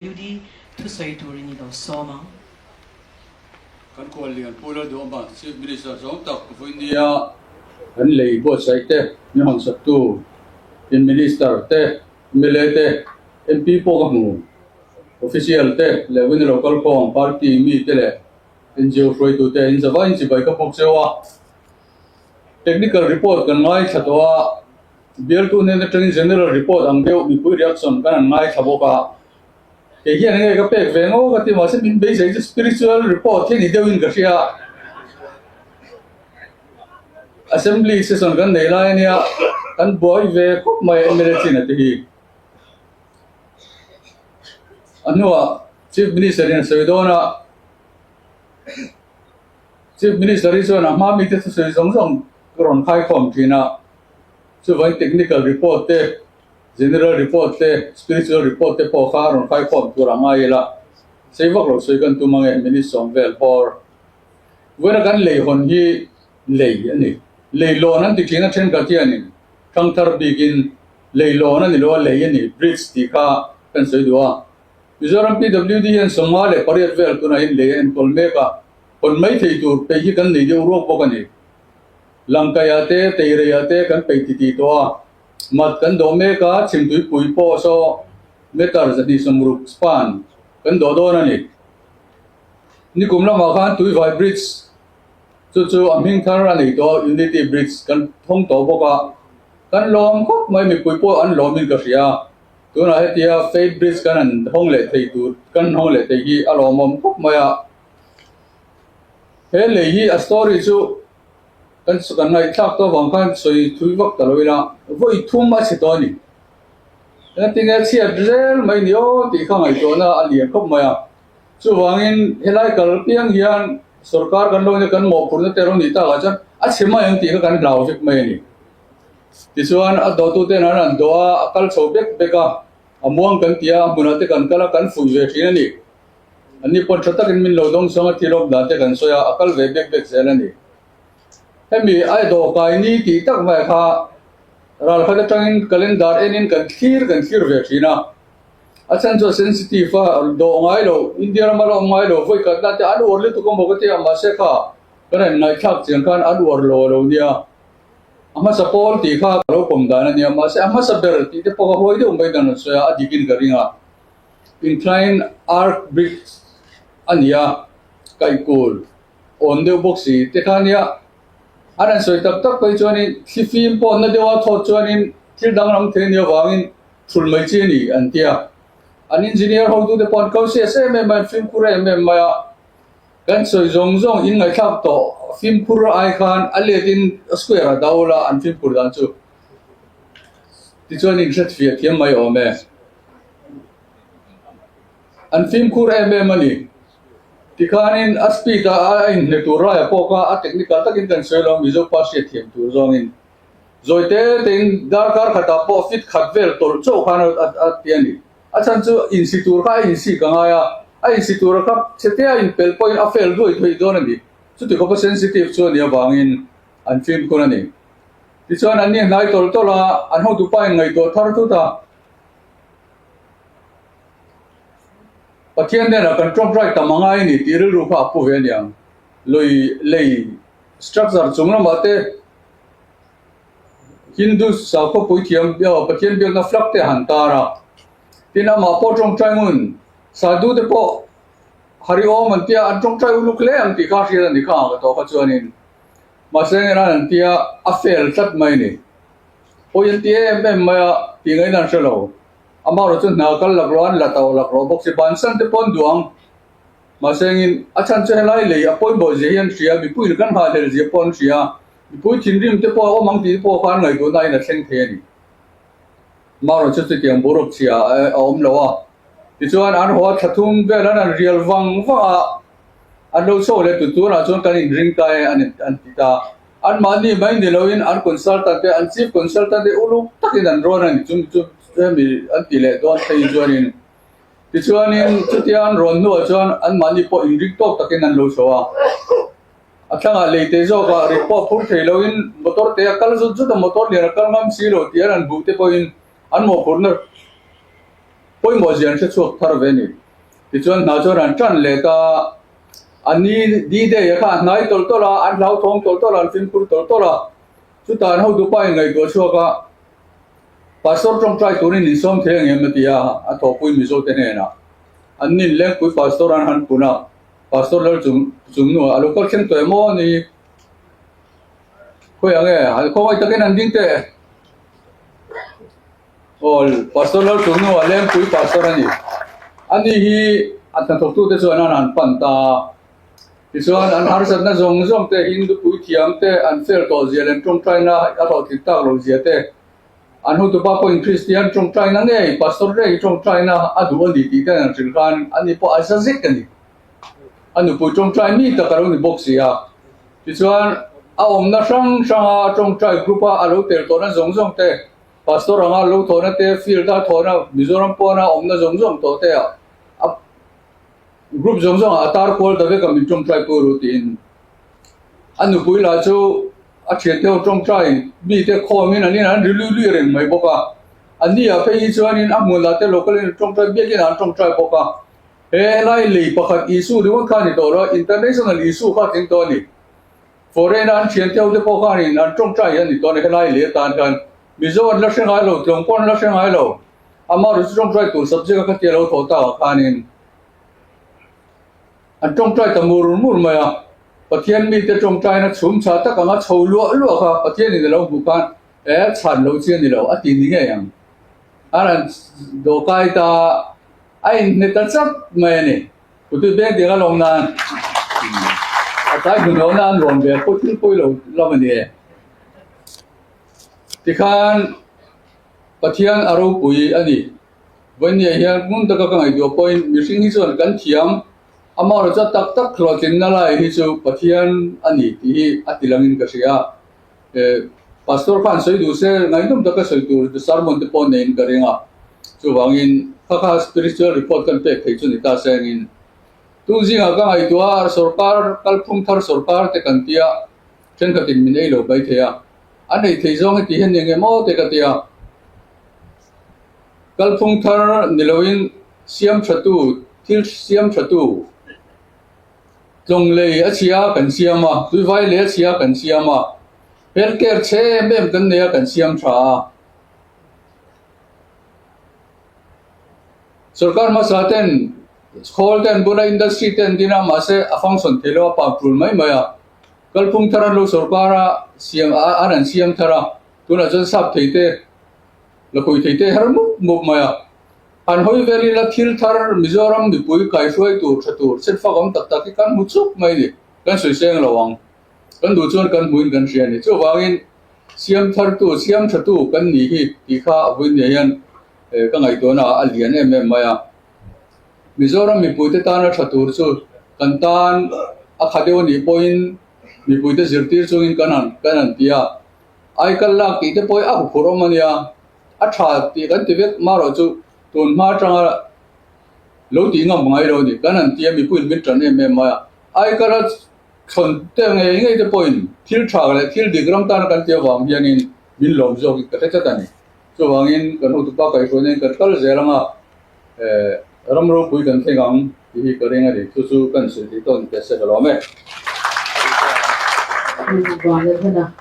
PWD thusawi turin i lo sawm ang. Kan khuallian Pu Lalduhawma, Chief Minister zawng tak Vawinia kan lei buatsaih te, mi hansaktu in Minister te, mla te, MP pawh ka hmu, Official te leh Win Local Khawm Party mi te leh NGO hruaitu te in zavaiin chibai ka pawk cheu a. Technical report kan ngaithla tawh a. Bialtu hnen atangin General Report ang deuh mipui reaction kan han ngaithla bawk a. Kei hian enge ka pek ve ngawk a ti mahse min beisei chu Spiritual Report hi ni deuhin ka hria. Assembly session kan nei lai ania kan buai ve khawp mai mla chin a ti hi. A hnuah Chief Minister in a sawi dawn a, Chief Minister hi chuan a hma mite thusawi zawng zawng rawn khaikhawm thin a. Chuvangin technical report te, general report te, spiritual report te pawh kha rawn khaikhawm tur a ngai ila, sei vak lo sawi kan tum ange minute sawm vel bawr. Vawiina kan lei hawn hi lei a ni. Lei lawn an ti thin a thenkhat hianin thangthar bikin lei lawn a ni lo a lei a ni, bridge tih kha kan sawi duh a. Mizoram PWD hian 58 vel tunah hian lei a enkawl mek a, hawn mai thei tur peih hi kan nei deuh ruak bawk a ni. Langkaia te, Teireia te kan peih titih tawh a, mat kan dawh mek a, chhimtuipui pawh saw meter 260 span kan dawh dawn a ni. Nikum lamah khan Tuivai Bridge chu chu a hming thar a nei tawh a, Unity Bridge kan thawng tawh bawk a, kan lawm khawp mai, mipui pawh an lawmin ka hria. Tunah hetia Faith Bridge kan han hawng leh thei tur, kan hawng leh thei hi a lawmawm khawp mai a. He lei hi a story chu kan kan ngaihthlak tawh avang khan sawi thui vak ta lo ila, vawi thum a chhe tawh a ni. Engtin nge chhiat zel mai ni aw tih kha ngaihtuahna a lian khawp mai a. Chuvangin helai kal piang hian sorkar kan lo nia kan mawhphurhna te alo nih takah chuan a chhe mai ang tih kha kan hlau vek mai a ni. Tichuan a dawhtuten an rawn dawh a, a kal chho bek bek a, a muang kan ti a, a hmunah te kan kal a, kan fuih ve thin a ni. Anni pawn tha takin min lo dawng sawng a, thil awm dan te kan sawi a, a kal ve bek bek zel a ni. Hemi ai dawhkai ni tih tak mai kha ral khat atangin calendar enin kan thlir kan thlir ve thin a. A chhan chu a sensitive a, dawh ngai lo, India rama la awm ngai lo, vawi khatna te an uar lutuk a maw ka ti a, mahse kha kan rawn ngaihthlak chiang khan an uar lo a lo nia. A hmasa pawl tih kha ka lo pawm dan a nia, mahse a hmasa ber tih te pawh kha huai deuh mai dan an sawi a, a dikin ka ring a. Incline Arc Bridge a ni a, kaihkul awn deuh bawk si te kha nia. An han sawi tak tak phei chuanin thli fim pawh na deuha thawt chuanin thil danglam thei a nih avangin thul mai chi a ni an ti a. An engineer hotute pawh an ko sias em em mai, an fimkhur em em mai a. Kan sawi zawng zawng in ngaihthlak tawh fimkhur ai khan a letin square a dau la an fimkhur dan chu tichuan in hretfiah thiam mai awm e. An fimkhur em em a ni. Tikhanin a speed a a inhne tur laiah pawh kha a technical takin kan sawi lo a, Mizo pa hriat thiam tur zawngin. Zawi te tein darkar khatah pawh fit khat vel tawlh chauh khan a ti a ni. A chhan chu insi tur kha a insik a ngai a, a insi tura kha chhetea inpelh pawhin a fail duai theih dawn a ni. Chuti khawpa sensitive chu a nih avangin an fimkhur a ni. Tichuan an ni hnai tawlh tawlh a, an hotupa in ngaihtuah thar thut a. Pathian hnenah kan tawngtai tam a ngai a ni tih rilru kha a pu ve aniang. Lui lei structure chung lamah te Hindu sakhaw puithiam Pathian biakna flag te a han tar a. Tin amah pawh tawngtai ngun Sadhu te pawh Hari Om an tia an tawngtai uluk hle ang tih kha hriat a ni kha ang ka tawh kha chuanin mahse engemaw an tia a fail tlat mai a ni. Pawi an ti em em mai a, tih ngaihna an hre lo. Amaherawh chu hna kal laklawh an la tauh laklawh bawk si, bansan te pawh an duh ang. Mahse engin a chhan chu helai lei a pawimawh zia hi an hria, mipuiin kan nghahhlel zia pawh an hria, mipui thinrim te pawh a awm ang tih te pawh kha an ngaihtuahna in a thleng thei a ni. Amaherawh chu chutiang boruak chhia a awm lo a, tichuan an haw a thla thum vel an han rial vang vang a, an lo chho leh tut tunah chuan kan inring ta e an ti ta. Anmahni mai ni loin an consultant te, an chief consultant te uluk takin an rawn a ni. Chumi chu hemi an ti leh dawn phei chuanin tichuanin chutia an rawn hnuah chuan anmahni pawh inring tawk takin an lo chho a. A thlangah lei te zawkah rit pawh phur thei loin motor te a kal zut zut a, motor lian a kal ngam si lo tih an han hmuh te pawhin an mawhphurhna. Pawimawh zia an hre chhuak thar ve a ni. Tichuan hna chuan an tan let a, a ni D-Day a kha a hnai tawlh tawlh a, an hlauthawng tawlh tawlh a, an fimkhur tawlh tawlh a. Chutah an hotu pa in ngaihtuah chhuak a, Pastor tawngtai turin insawm thei ang em a ti a, a thawhpui Mizo te hnenah. An nin lengpui Pastor an han pun a, Pastor lal chung chung hnuah a lo kal thleng tawh em aw ni? Khawi ang e, khawngaih takin an ding teh. Aw, Pastor lal chung hnuah lengpui Pastor a ni. Ani hi a hnathawktute chuan an han pan ta a. Tichuan an harsatna zawng zawng te, Hindu puithiam te an fel tawh zia leh an tawngtaina a hlawhtlin tak loh zia te, an hotupa pawhin Kristian tawngtaina ngei, Pastor ngei tawngtaina a duh a ni tih te an hrilh khan ani pawh a za zek a ni. A nupui tawngtai mi tak a lo ni bawk si a. Tichuan a awmna hrang hranga tawngtai group a a lo tel tawhna zawng zawng te, Pastor anga lo thawhna te, field a thawhna, Mizoram pawna awmna zawng zawng tawh te a Group zawng zawngah a tar kual ta vek a min tawngtai pui ru tiin a nupui lah chu a thiante ho tawngtai mite khawmin an inah an ri lui lui reng mai bawk a. A ni ah phei hi chuanin a hmun lah te local in tawngtai biakin ah an tawngtai bawk a. He lai lei pakhat issue ringawt kha a ni tawh lo a, international issue kha a tling tawh a ni. Foreign a an thiante ho te pawh khanin an tawngtai a ni tawh a ni helai lei atan khan Mizo an la hre ngai lo, tlawng pawh an la hre ngai lo. Amaherawhchu tawngtai tur subject a khatia lo thawh takah khanin An tawngtai ta mur mur mai a, Pathian mite tawngtaina chhum chha tak anga chho luah luah kha Pathianin a lo hmuh khan e chhan lo chi a ni lo a ti ni ngei ang. A rawn dawhkai ta a inhne ta chat mai a ni. Kutui beng tiang a lawm nan a tlai hmuhnawhna an rawn ve pawh thil pawi lo lam a ni e. Tikhan Pathian a ropui a ni. Vawinia hian hmun taka ka ngaihtuah pawhin mihring hi chuan kan thiam, amaherawhchu tak tak hlawhtlinna lai hi chu Pathian a ni tih hi a ti langin ka hria. Pastor khan sawi duh se ngaihnawm taka sawi tur sermon te pawh neiin ka ring a, chuvangin kha kha spiritual report kan pek thei chu ni ta sengin tung zingah ka ngaihtuah a, sorkar kalphung thar sorkar te kan tia thenkhatin min ei lo mai thei a, an ei thei zawng heti hian eng emaw te ka tia. Kalphung thar ni loin siam thatu, thil siam thatu, tlawng lei a chhia kan siam a, tuivai lei a chhia kan siam a, health care chhe em em kan nei a kan siam tha a. Sorkar hmasa ten khawl te an bun a, industry te an din a, mahse a function thei lo a, pam tul mai mai a. Kalphung thar an lo sorkar a, siam an an siam thar a, tunah chuan sap thei te La khawi thei te her mup mup mai a. Han hawi vel ila thil thar Mizoram mipui kaihruai tur tha tur chet fak awm tak tak hi kan hmu chuk mai ni. Kan sawi seng lo ang. Kan duh chuan kan hmuin kan hria a ni. Chuvangin siam thar tu, siam tha tu kan ni hi tih kha a vawiin nei hian ka ngaihtuahna ah a lian em em mai a. Mizoram mipuite tana tha tur chu kan tan a kha deuh a nih pawhin mipuite zirtir chungin kan han kan han ti a. Ai kal lak tih te pawh hi a huphurh awm a nia, a tha tih kan ti vek marawh chu tun hma atanga lo tih ngam ngai lo a ni. Kan han ti a mipuiin min tan em em mai a, ai kala thlawn te ngei ngei te pawhin thil tha leh thil dik ram tana kan tih avang hianin min lawm zawkin ka hre tlat a ni. Chuvangin kan hotupa kaihhruaina in kan kal zel anga ram ropui kan thleng ang tih hi ka ring a ni. Chu chu kan sawi tih tawn teh se ka lawm e. Vanlalhmana.